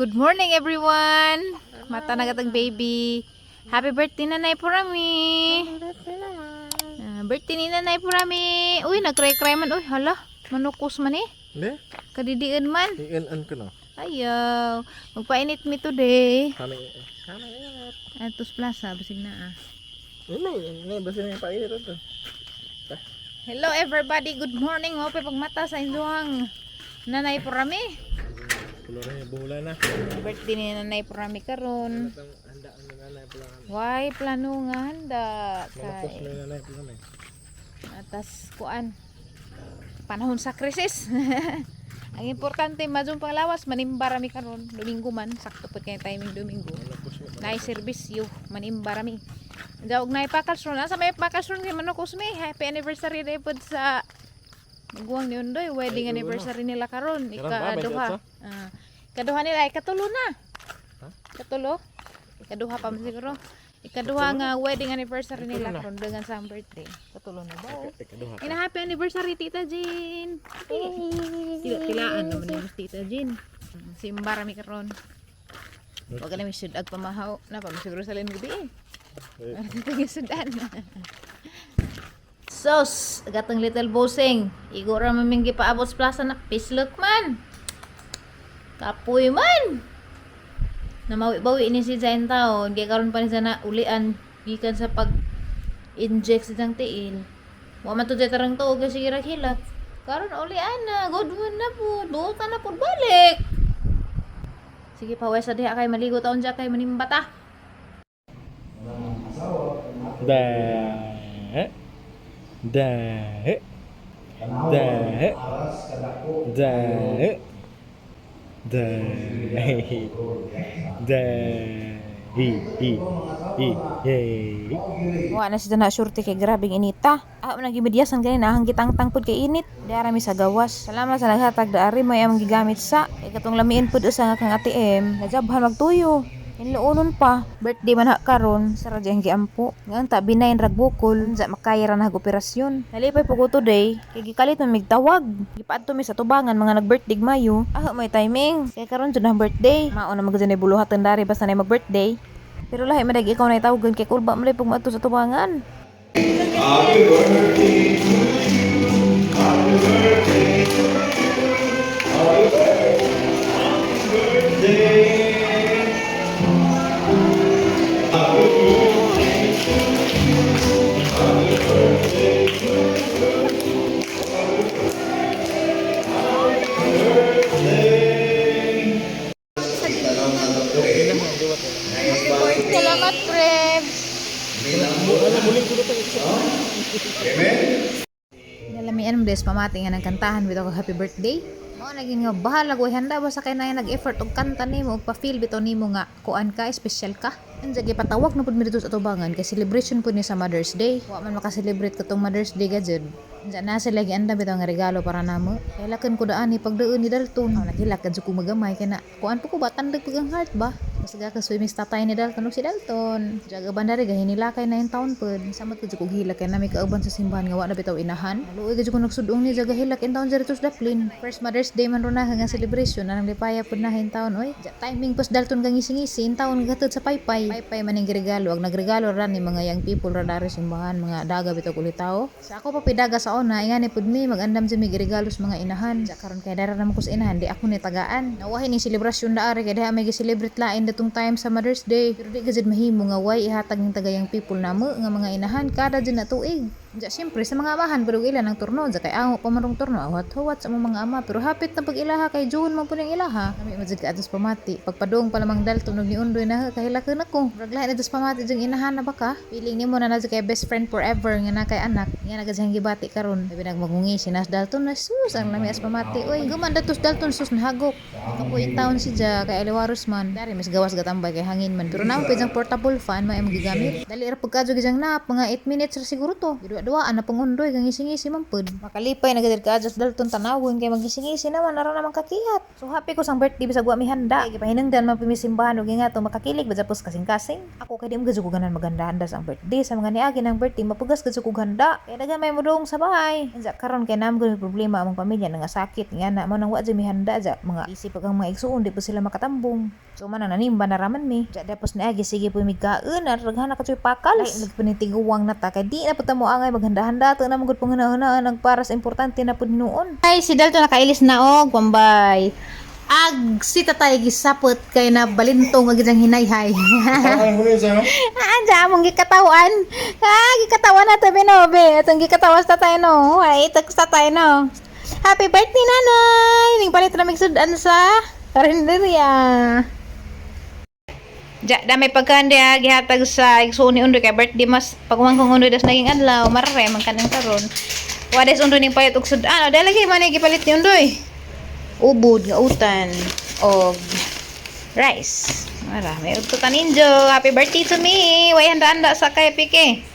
Good morning, everyone! Mata na katong baby. Happy birthday, Nanay Purami! Ah, birthday ni Nanay Purami! Uy, nagkray-kray man. Uy, hala. Manukos man eh. Hindi? Kadidiin man. I-in ko na. Ayaw. Magpainit mi today. Kami. Kami init. Atos Plaza, basig na ah. Hindi, hindi. Basta na yung painit ito. Hello everybody, good morning. Mo pa pagmata sa inyong Nanay Purami. Kulo na yung buhula na. Birthday ni Nanay Purami karon. Itong handaan na nanay pala kami. Why plano nga handa Malapos kay na yung nanay pala kami. atas kuan panahon sa krisis. Ang importante madung panglawas manimba rami karon Domingo man, sakto pud kay timing Domingo. Malapos na. Nay serbisyo manimba rami. Daog nay pakalsron asa may pakalsron kay manok usmi. Happy anniversary day pud sa maguwang ni Undoy, wedding Ay, oo. anniversary nila karon, Karon ba, ikaduha. Ah, ikaduha nila ay katulo na. Ha? Katulo? Ikaduha pa man siguro. Ikaduha nga wedding anniversary nila Katulo na. karon dengan sa ang birthday. Katulo na ba? Ikaduha. Ina, happy anniversary, Tita Jean. Tila tilaan naman ni Tita Jean. Simba rami karon. Wag ka na may sudag pamahaw. Na pa siguro sa gabi eh. Eh. Ano ito sudan? Sos, gatong little bossing. Igo ra maming gipaabot sa plaza na pislok man. Kapoy man. Namawi-bawi ni si Zain taon. Kaya karon pa ni sana ulian gikan sa pag inject sa siyang tiil. Wa man to jay tarang tuog kasi sige ra hilak. Karon ulian na, good one na po. Duta na po balik. Sige pa sa diha kay maligo taon diha kay manimbata. Da. Da. Da. Da. Da. Da. I. I. I. Yay. Wa na siya na surte kay grabing inita. Ah, nagimedyasan ganina ang gitangtang pud kay init. Diara mi sa gawas. Salamat sa naghatag daari may among gigamit sa kay katong lamiin pud usa nga kang ATM. Najabhan magtuyo. Inluonon pa. Birthday man ha karon sa radyo ang giampo. Nga ta binayin rag bukol, unsa makaya ra na operasyon. Nalipay po ko today kay gikalit man migtawag. Gipaadto mi sa tubangan mga nag-birthday Mayo. Ah, may timing. Kay karon jud na birthday. Mao na magud na buluhatan dari basta na mag-birthday. Pero lahi man ikaw na itawagan kay kulba man pag maadto sa tubangan. Salamat, Krebs! Nalamian mo des pamati nga ng kantahan bitaw kag happy birthday. Mao naging nga bahala ko handa ba sa kay na nag-effort og kanta nimo og pa-feel bitaw nimo nga kuan ka, espesyal ka. Unsa gipatawag na pud mi dito sa atubangan kay celebration pud ni sa Mother's Day. Wa man maka-celebrate katong Mother's Day gajud. Unsa na sila gianda bitaw nga regalo para namo. Kailakan ko daan ni pagdaan ni Dalton. Aw naghilak kadto ko magamay kay na kuan po ko ba tandag pag ang heart ba. Basta ka swimming sa tatay ni Dalton ug si Dalton. Jaga bandari gahin nilakay na in taon pod. Samot ko jud kog hilak kay nami kauban sa simbahan nga wa na bitaw inahan. Maluoy gud ko nagsudong ni jaga hilak in taon diri sa Daplin. First Mother's Day man ro na nga celebration anang lipaya pud na in taon oy. Ja, timing pos Dalton kang ngisi-ngisi in taon gatod sa paypay. Paypay man ning giregalo ag nagregalo ra ni mga young people ra dari simbahan mga daga bitaw kulit tao. Sa ako pa pidaga sa una ingani pud mi magandam jud mi giregalo sa mga inahan. Ja karon kay dara naman ko sa inahan di ako ni tagaan. Nawahin ning selebrasyon daari kay diha may gi-celebrate lain datong time sa Mother's Day. Pero di gajud mahimo nga way ihatag ning tagayang people namo nga mga inahan kada jud na tuig. Ja siyempre sa mga amahan pero ilan ang turno ja kay amo pa man rong turno awat-huwat sa among mga ama pero hapit na pag ilaha kay June man pud ang ilaha. Kami mo jud ka pamati. Pagpadung pa lamang Dalton og ni Undoy na kahilaken ako. Murag lahi na dos pamati jung inahan na ba ka? Feeling nimo na na jud kay best friend forever nga na kay anak. Nga na gajud gibati karon. Labi nagmagungi si Nas Dalton na sus ang lami as pamati oy. Guman datos Dalton sus nahagok. Kapoy taon si Ja kay Aliwaros man. Dari mas gawas Gawas gatambay kay hangin man. Pero naa pa portable fan may magigamit. Dali ra pagkadyo gijang nap, mga 8 minutes ra siguro to. Gidua-duaan na pang undoy kang ngisi-ngisi man pud. Makalipay na gid ka sa Dalton tanawon kay magisingisi naman ara naman kakiyat. So happy ko sang birthday bisag wa mi handa. Kay gipahinungdan man pimisimbahan og nga to makakilig ba tapos kasing-kasing. Ako kay di mo gud ko ganan maganda-handa sa ang birthday sa mga niagi ng birthday mapugas gud ko handa. Kay daghan may modong sa bahay. Unsa karon kay nam gud may problema among pamilya nga sakit nga na mo nang wa jud mi handa ja mga isip pag ang mga igsuon di po sila makatambong. So man ang nanimba na raman mi. Ja tapos niagi sige po mi kaon at daghan na kachoy pakals. Lain lagi pa ning tiguwang na ta kay di na pud ta mo angay maghanda-handa to na man gud panghuna-hunaan ang para sa importante na pud noon. Ay si Dalton nakailis na og pambay. Ag si tatay gisapot kay na balintong ag ang hinayhay. Anja among gikatawan. Ah, gikatawan na to binobe. Atong gikatawas tatay no. Ay itak sa tatay no. Happy birthday, nanay! Ning palit na migsudan sa karinderya. Ja, damay pagkaan diha gihatag sa igsuon ni Undoy kay birthday mas pagumangkong Undoy das naging adlaw marare man kanang karon. Wa des Undoy ning palit og sudan. O dali man ni gipalit ni Undoy. Ubod nga utan og rice. Mara, may udto taninjo. Happy birthday to me. Way handa-handa sa kay pike.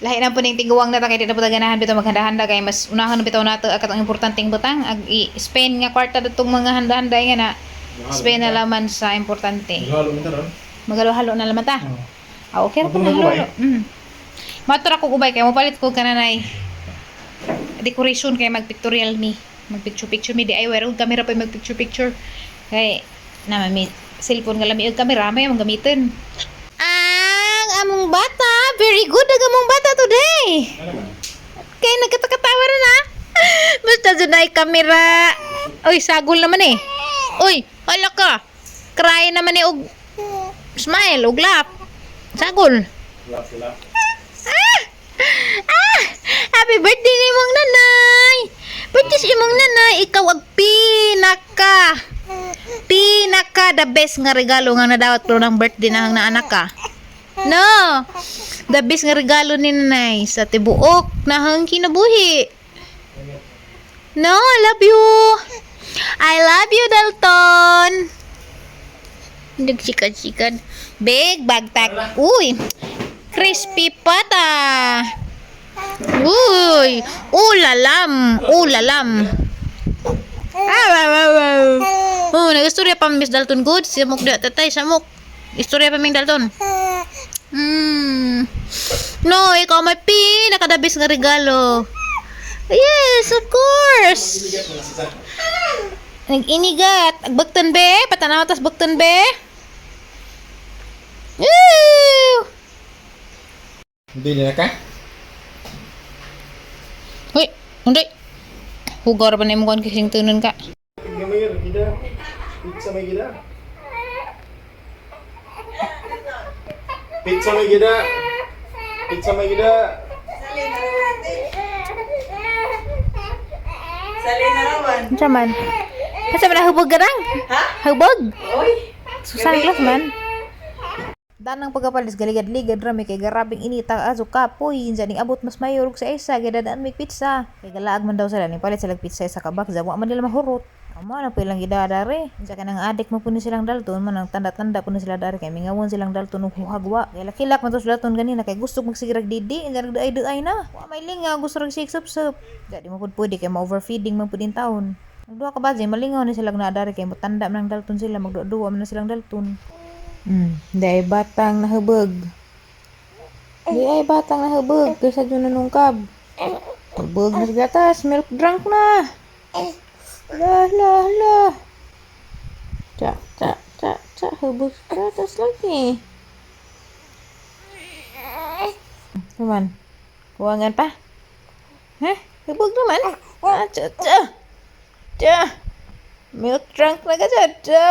Lahi na po ning tiguang na ta kay di na po ta ganahan bitaw maghanda-handa kay mas unahon na bitaw nato ang katong importanteng butang ag i-spend nga kwarta datong mga handa-handa nga na spend na laman sa importante. Maghalo mo taron. Maghalo-halo na laman ta. Ah, okay ra po Matulog na ko ba halo. Matura ko ubay kay mopalit ko kananay decoration kay magpictorial mi. Magpicture-picture mi DIY og kamera pa magpicture-picture. Kay na may cellphone nga lami og kamera may among gamitin. Ang among bata, very good ang among bata today. Kay nagkatakatawa na na. Basta dyan ay kamera. Uy, sagol naman eh. Uy, hala ka. Cry naman eh og smile og laugh. Sagol. Lap lap. Ah! Ah! Happy birthday ni imong nanay! Birthday sa imong nanay, ikaw ang pinaka pinaka the best nga regalo nga nadawat ko ng birthday na ang naanak ka. No! The best nga regalo ni nanay sa tibuok na hang kinabuhi. No, I love you. I love you, Dalton. Nagsikat-sikat. Big bagtak. Uy! Crispy pata. Uy! Ulalam! Ulalam! Ah, wow, wow, wow. Oh, nag-istorya pa Miss Dalton good. Samok da tatay, samok. Istorya pa Ming Dalton. No, ikaw may pinakadabis nga regalo. Yes, of course. Nag-inigat. Agbagtan be. Patanaw tas bagtan be. Woo! Hindi na ka? Hoy, hindi. Hugar pa na imong kuan kasing tunon ka. Gamay gida. Pizza may gida. Pizza may gida. Pizza may gida. Unsa man? Asa man hubog ka nang? Ha? Hubog. Oy! Susan class man. Danang pagkapalis galigad-ligad rami kay garabing inita aso kapoy insa ning abot mas mayor og sa isa kay dadaan may pizza kay galaag man daw sila ning palit sila pizza sa kabak wa man nila mahurot. Amo na pa ilang gidadare. Unsa kanang adik mo po ni silang Dalton man ang tanda-tanda po ni sila dari kay mingawon silang Dalton og huhagwa. Kay lakilak man to sila Dalton ganina kay gusto magsigirag didi insa nagdaay-daay na. Wa may lingaw gusto rag sig sup. Di mo pud pwede kay ma-overfeeding man pud in taon. Duha ka ba malingaw ni silang naadari kay motanda man ang Dalton sila magduwa man na silang Dalton. Di ay batang nahubog. Di ay batang nahubog kaysa dyan nanungkab. Hubog na sa gatas, milk drunk na. La la la. Ta ta ta ta, hubog sa gatas lagi. Naman, kuwangan pa. Ha? Hubog naman. Ah, cha cha. Cha. Milk drunk na ka cha cha.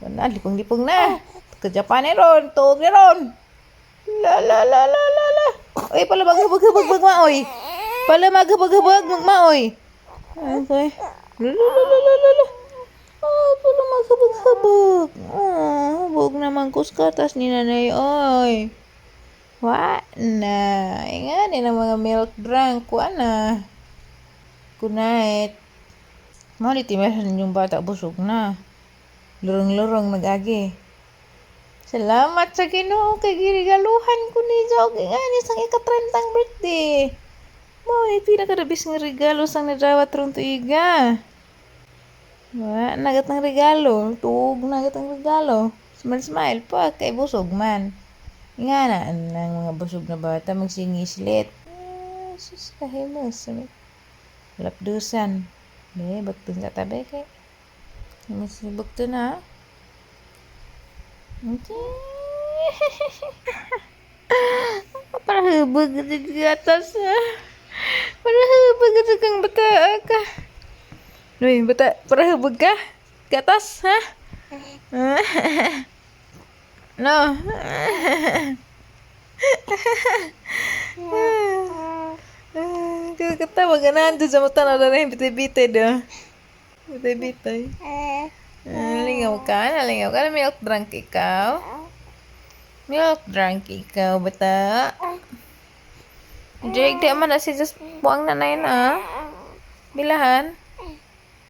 Wala, lipong-lipong na. Kerja pa ni ron, tuog ni ron. La la la la la la. Oy, pala maghubog-hubog magmaoy. Pala maghubog-hubog magmaoy. Okay. La la la la la la. Oh, pala maghubog-hubog. Oh, hubog naman kuskatas ni nanay, oy. Wa na. Inga ni ng mga milk drunk. Wa na. Good night. Mali timesan yung bata busog na. Lurong-lurong nag-agi. Salamat sa Ginoo kay girigaluhan ko ni og ingani sang ika-30 birthday. Mao ni pinaka-the nga regalo sang nadawat rong tuiga. Wa nagat ng regalo, tuog nagat ang regalo. Smile smile pa kay busog man. Nga na ang mga busog na bata magsingislit. Ah, sus kahimos. Lapdusan. Be, baktun sa tabi kay. Mas baktun na. Okay. Para hubog ka gatas. Para hubog ka kang bata ka. Uy, bata, para hubog ka? Gatas, ha? No. Katawa ganahan doon sa mata na rin bitay-bitay do. Bitay-bitay. Ah, lingaw ka, nalingaw ka. Milk drunk ikaw. Milk drunk ikaw, bata. Jake, di man na si just buang nanay na. Bilahan.